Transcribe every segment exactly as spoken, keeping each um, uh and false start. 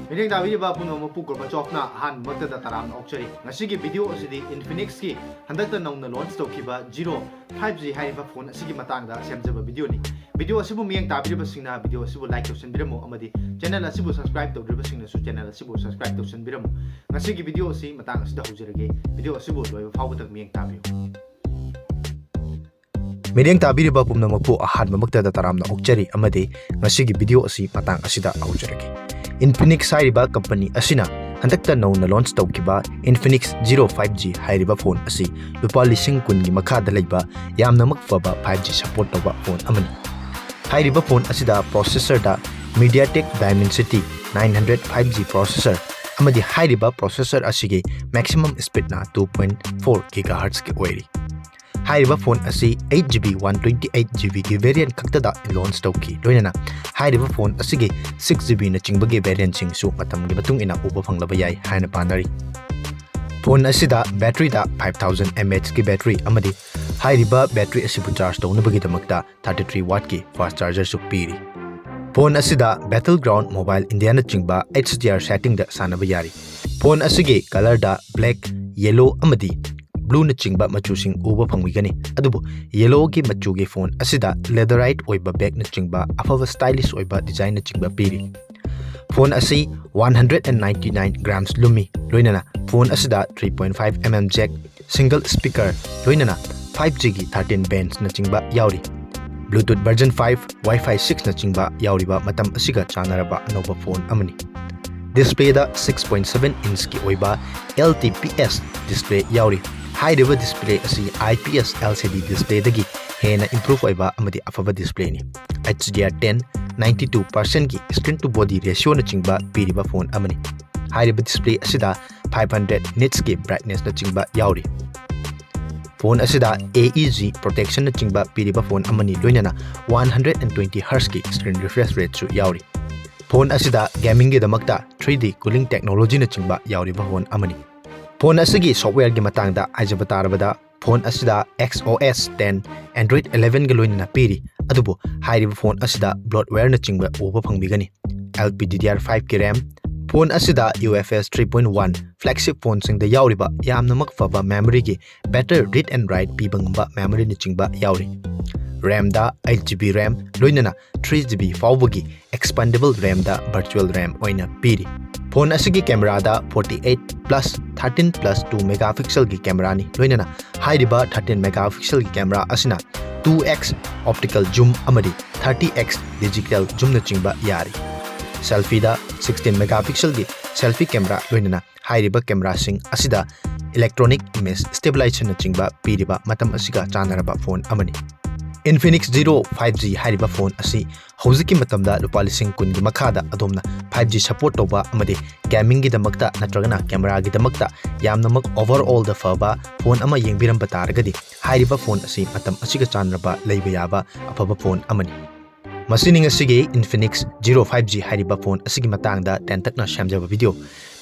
ꯃꯤꯠꯌꯦꯡ ꯇꯥꯕꯤꯔꯤꯕ ꯄꯨꯝꯅꯃꯛꯄꯨ ꯒꯣꯔꯕꯥꯆꯣꯚꯅ ꯑꯍꯥꯟꯕꯃꯛꯇꯗ ꯇꯔꯥꯝꯅ ꯑꯣꯛꯆꯔꯤ꯫ ꯉꯁꯤꯒꯤ ꯚꯤꯗꯤꯑꯣ ꯑꯁꯤꯗꯤ Infinixꯀꯤ ꯍꯟꯗꯛꯇ ꯅꯧꯅ ꯂꯣꯟꯆ ꯇꯧꯈꯤꯕ Zero five G ꯍꯥꯏꯔꯤꯕ ꯐꯣꯟ ꯑꯁꯤꯒꯤ ꯃꯇꯥꯡꯗ ꯁꯦꯝꯖꯕ ꯚꯤꯗꯤꯑꯣꯅꯤ꯫ ꯚꯤꯗꯤꯑꯣ ꯑꯁꯤꯕꯨ ꯃꯤꯠꯌꯦꯡ ꯇꯥꯕꯤꯔꯤꯕꯁꯤꯡꯅ ꯚꯤꯗꯤꯑꯣ ꯑꯁꯤꯕꯨ ꯂꯥꯏꯛ ꯇꯧꯁꯤꯟꯕꯤꯔꯝꯃꯨ ꯑꯃꯗꯤ ꯆꯦꯅꯦꯜ ꯑꯁꯤꯕꯨ ꯁꯕꯁꯀ꯭ꯔꯥꯏꯕ ꯇꯧꯗ꯭ꯔꯤꯕꯁꯤꯡꯅꯁꯨ ꯆꯦꯅꯦꯜ ꯑꯁꯤꯕꯨ ꯁꯕꯁꯀ꯭ꯔꯥꯏꯕ ꯇꯧꯁꯤꯟꯕꯤꯔꯝꯃꯨ꯫ ꯉꯁꯤꯒꯤ ꯚꯤꯗꯤꯑꯣ ꯑꯁꯤ ꯃꯇꯥꯡ ꯑꯁꯤꯗ ꯍꯧꯖꯔꯒꯦ꯫ ꯚꯤꯗꯤꯑꯣ ꯑꯁꯤꯕꯨ ꯂꯣꯏꯕ ꯐꯥꯎꯕꯗ ꯃꯤꯠꯌꯦꯡ ꯇꯥꯕꯤꯌꯨ꯫ ꯃꯤꯠꯌꯦꯡ ꯇꯥꯕꯤꯔꯤꯕ ꯄꯨꯝꯅꯃꯛꯄꯨ ꯑꯍꯥꯟꯕꯃꯛꯇꯗ ꯇꯔꯥꯝꯅ ꯑꯣꯛꯆꯔꯤ ꯑꯃꯗꯤ ꯉꯁꯤꯒꯤ ꯚꯤꯗꯤꯑꯣ ꯑꯁꯤ ꯃꯇꯥꯡ ꯑꯁꯤꯗ ꯍꯧꯖꯔꯒꯦ꯫ Infinix ꯍꯥꯏꯔꯤꯕ ꯀꯝꯄꯅꯤ ꯑꯁꯤꯅ ꯍꯟꯗꯛꯇ ꯅꯧꯅ ꯂꯣꯟꯆ ꯇꯧꯈꯤꯕ Infinix Zero five G ꯍꯥꯏꯔꯤꯕ ꯐꯣꯟ ꯑꯁꯤ ꯂꯨꯄꯥ ꯂꯤꯁꯤꯡ ꯀꯨꯟꯒꯤ ꯃꯈꯥꯗ ꯂꯩꯕ ꯌꯥꯝꯅꯃꯛ ꯐꯕ five G ꯁꯄꯣꯔꯠ ꯇꯧꯕ ꯐꯣꯟ ꯑꯃꯅꯤ꯫ ꯍꯥꯏꯔꯤꯕ ꯐꯣꯟ ꯑꯁꯤꯗ ꯄ꯭ꯔꯣꯁꯦꯁꯔꯗ MediaTek Dimensity nine hundred five G processor ꯑꯃꯗꯤ ꯍꯥꯏꯔꯤꯕ ꯄ꯭ꯔꯣꯁꯦꯁꯔ ꯑꯁꯤꯒꯤ maximum speedꯅ two point four gigahertzꯀꯤ ꯑꯣꯏꯔꯤ꯫ ꯍꯥꯏꯔꯤꯕ ꯐꯣꯟ ꯑꯁꯤ eight GB one twenty eight GBꯒꯤ variant ꯈꯛꯇꯗ ꯂꯣꯟꯆ ꯇꯧꯈꯤ꯫ ꯂꯣꯏꯅꯅ ꯍꯥꯏꯔꯤꯕ ꯐꯣꯟ ꯑꯁꯤꯒꯤ six GBꯅꯆꯤꯡꯕꯒꯤ variantꯁꯤꯡꯁꯨ ꯃꯇꯝꯒꯤ ꯃꯇꯨꯡ ꯏꯟꯅ ꯎꯕ ꯐꯪꯂꯕ ꯌꯥꯏ ꯍꯥꯏꯅ ꯄꯥꯅꯔꯤ꯫ ꯐꯣꯟ ꯑꯁꯤꯗ batteryꯗ five thousand mAhꯀꯤ battery ꯑꯃꯗꯤ ꯍꯥꯏꯔꯤꯕ battery ꯑꯁꯤꯕꯨ charge ꯇꯧꯅꯕꯒꯤꯗꯃꯛꯇ thirty three wattꯀꯤ fast chargerꯁꯨ ꯄꯤꯔꯤ꯫ ꯐꯣꯟ ꯑꯁꯤꯗ Battleground Mobile Indiaꯅꯆꯤꯡꯕ HDR settingꯗ ꯁꯥꯟꯅꯕ ꯌꯥꯔꯤ꯫ ꯐꯣꯟ ꯑꯁꯤꯒꯤ colorꯗ black, yellow ꯑꯃꯗꯤ blueꯅꯆꯤꯡꯕ ꯃꯆꯨꯁꯤꯡ ꯎꯕ ꯐꯪꯕꯤꯒꯅꯤ꯫ ꯑꯗꯨꯕꯨ yellowꯒꯤ ꯃꯆꯨꯒꯤ ꯐꯣꯟ ꯑꯁꯤꯗ leatherite ꯑꯣꯏꯕ backꯅꯆꯤꯡꯕ ꯑꯐꯕ stylish ꯑꯣꯏꯕ designꯅꯆꯤꯡꯕ ꯄꯤꯔꯤ꯫ ꯐꯣꯟ ꯑꯁꯤ one hundred and ninety nine grams ꯂꯨꯝꯃꯤ꯫ ꯂꯣꯏꯅꯅ ꯐꯣꯟ ꯑꯁꯤꯗ three point five mm jack, single speaker, ꯂꯣꯏꯅꯅ five Gꯒꯤ thirteen bandꯅꯆꯤꯡꯕ ꯌꯥꯎꯔꯤ꯫ Bluetooth version five, Wi-Fi sixꯅꯆꯤꯡꯕ ꯌꯥꯎꯔꯤꯕ ꯃꯇꯝ ꯑꯁꯤꯒ ꯆꯥꯟꯅꯔꯕ ꯑꯅꯧꯕ ꯐꯣꯟ ꯑꯃꯅꯤ꯫ Displayꯗ six point seven inchꯀꯤ ꯑꯣꯏꯕ LTPS display ꯌꯥꯎꯔꯤ꯫ ꯍꯥꯏꯔꯤꯕ display ꯑꯁꯤ IPS LCD displayꯗꯒꯤ ꯍꯦꯟꯅ improve ꯑꯣꯏꯕ ꯑꯃꯗꯤ ꯑꯐꯕ displayꯅꯤ꯫ HDR ten, ninety two percentꯀꯤ screen to body ratioꯅꯆꯤꯡꯕ ꯄꯤꯔꯤꯕ ꯐꯣꯟ ꯑꯃꯅꯤ꯫ ꯍꯥꯏꯔꯤꯕ display ꯑꯁꯤꯗ five hundred nitsꯀꯤ brightnessꯅꯆꯤꯡꯕ ꯌꯥꯎꯔꯤ꯫ ꯐꯣꯟ ꯑꯁꯤꯗ AEG protectionꯅꯆꯤꯡꯕ ꯄꯤꯔꯤꯕ ꯐꯣꯟ ꯑꯃꯅꯤ, ꯂꯣꯏꯅꯅ one hundred and twenty Hzꯀꯤ screen refresh rateꯁꯨ ꯌꯥꯎꯔꯤ꯫ ꯐꯣꯟ ꯑꯁꯤꯗ gamingꯒꯤꯗꯃꯛꯇ three D cooling technologyꯅꯆꯤꯡꯕ ꯌꯥꯎꯔꯤꯕ ꯐꯣꯟ ꯑꯃꯅꯤ꯫ ꯐꯣꯟ ꯑꯁꯤꯒꯤ softwareꯒꯤ ꯃꯇꯥꯡꯗ ꯍꯥꯏꯖꯕ ꯇꯥꯔꯕꯗ, ꯐꯣꯟ ꯑꯁꯤꯗ XOS ten, Android elevenꯒ ꯂꯣꯏꯅꯅ ꯄꯤꯔꯤ꯫ ꯑꯗꯨꯕꯨ ꯍꯥꯏꯔꯤꯕ ꯐꯣꯟ ꯑꯁꯤꯗ bloatwareꯅꯆꯤꯡꯕ ꯎꯕ ꯐꯪꯕꯤꯒꯅꯤ꯫ LPDDR fiveꯀꯤ RAM, Phone ꯑꯁꯤꯗ U F S three point one flagship phoneꯁꯤꯡꯗ ꯌꯥꯎꯔꯤꯕ ꯌꯥꯝꯅꯃꯛ ꯐꯕ memoryꯒꯤ better read and write ꯄꯤꯕ ꯉꯝꯕ memoryꯅꯆꯤꯡꯕ ꯌꯥꯎꯔꯤ꯫ RAMꯗ eight GB RAM ꯂꯣꯏꯅꯅ three GB ꯐꯥꯎꯕꯒꯤ expandable RAMꯗ virtual RAM ꯑꯣꯏꯅ ꯄꯤꯔꯤ꯫ Phone ꯑꯁꯤꯒꯤ cameraꯗ forty eight plus thirteen plus two megapixelꯒꯤ cameraꯅꯤ, ꯂꯣꯏꯅꯅ ꯍꯥꯏꯔꯤꯕ thirteen megapixelꯒꯤ camera ꯑꯁꯤꯅ two X optical zoom ꯑꯃꯗꯤ thirty X digital zoomꯅꯆꯤꯡꯕ ꯌꯥꯔꯤ꯫ Selfieꯗ sixteen megapixelꯒꯤ selfie camera ꯂꯣꯏꯅꯅ ꯍꯥꯏꯔꯤꯕ cameraꯁꯤꯡ ꯑꯁꯤꯗ electronic image stabilizationꯅꯆꯤꯡꯕ ꯄꯤꯔꯤꯕ ꯃꯇꯝ ꯑꯁꯤꯒ ꯆꯥꯟꯅꯔꯕ phone ꯑꯃꯅꯤ꯫ Infinix Zero five G ꯍꯥꯏꯔꯤꯕ phone ꯑꯁꯤ ꯍꯧꯖꯤꯛꯀꯤ ꯃꯇꯝꯗ ꯂꯨꯄꯥ ꯂꯤꯁꯤꯡ ꯀꯨꯟꯒꯤ ꯃꯈꯥꯗ ꯑꯗꯣꯝꯅ five G support ꯇꯧꯕ ꯑꯃꯗꯤ gamingꯒꯤꯗꯃꯛꯇ ꯅꯠꯇ꯭ꯔꯒꯅ cameraꯒꯤꯗꯃꯛꯇ ꯌꯥꯝꯅꯃꯛ overallꯗ ꯐꯕ phone ꯑꯃ ꯌꯦꯡꯕꯤꯔꯝꯕ ꯇꯥꯔꯒꯗꯤ ꯍꯥꯏꯔꯤꯕ phone ꯑꯁꯤ ꯃꯇꯝ ꯑꯁꯤꯒ ꯆꯥꯟꯅꯔꯕ ꯂꯩꯕ ꯌꯥꯕ ꯑꯐꯕ phone ꯑꯃꯅꯤ꯫ ꯃꯁꯤꯅꯤ ꯉꯁꯤꯒꯤ Infinix Zero five G ꯍꯥꯏꯔꯤꯕ phone ꯑꯁꯤꯒꯤ ꯃꯇꯥꯡꯗ ꯇꯦꯟꯇꯛꯅ ꯁꯦꯝꯖꯕ video꯫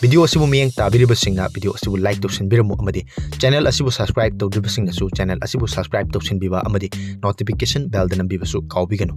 Video ꯑꯁꯤꯕꯨ ꯃꯤꯠꯌꯦꯡ ꯇꯥꯕꯤꯔꯤꯕꯁꯤꯡꯅ video ꯑꯁꯤꯕꯨ like ꯇꯧꯁꯤꯟꯕꯤꯔꯝꯃꯨ ꯑꯃꯗꯤ channel ꯑꯁꯤꯕꯨ subscribe ꯇꯧꯗ꯭ꯔꯤꯕꯁꯤꯡꯅꯁꯨ channel ꯑꯁꯤꯕꯨ subscribe ꯇꯧꯁꯤꯟꯕꯤꯕ ꯑꯃꯗꯤ notification bellꯗ ꯅꯝꯕꯤꯕꯁꯨ ꯀꯥꯎꯕꯤꯒꯅꯨ꯫